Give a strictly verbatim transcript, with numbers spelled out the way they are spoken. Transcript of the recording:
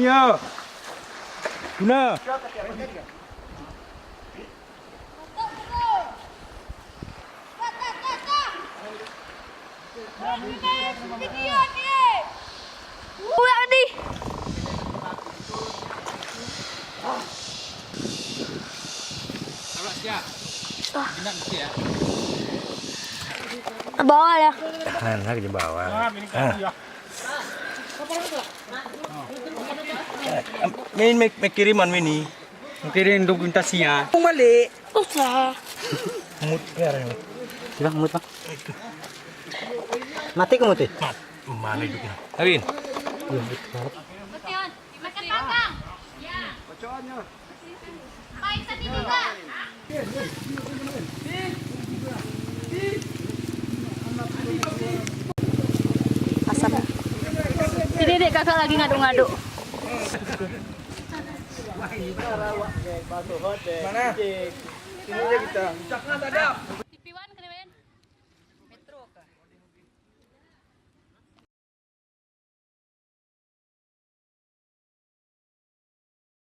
Ya. Guna. Pulang ni. Bawah ya. Nah, nah, di bawah. Ah. Min, min, min kiriman mini. Min kirim dokumentasi ya. Balik. Usah. Mut ya. Sudah mut, Bang. Mati ke mati? Mat. Mana hidupnya? Kawin. Iya, betul. Asam. Ini dek kakak lagi ngaduk-ngaduk. Mana? Sini aja kita.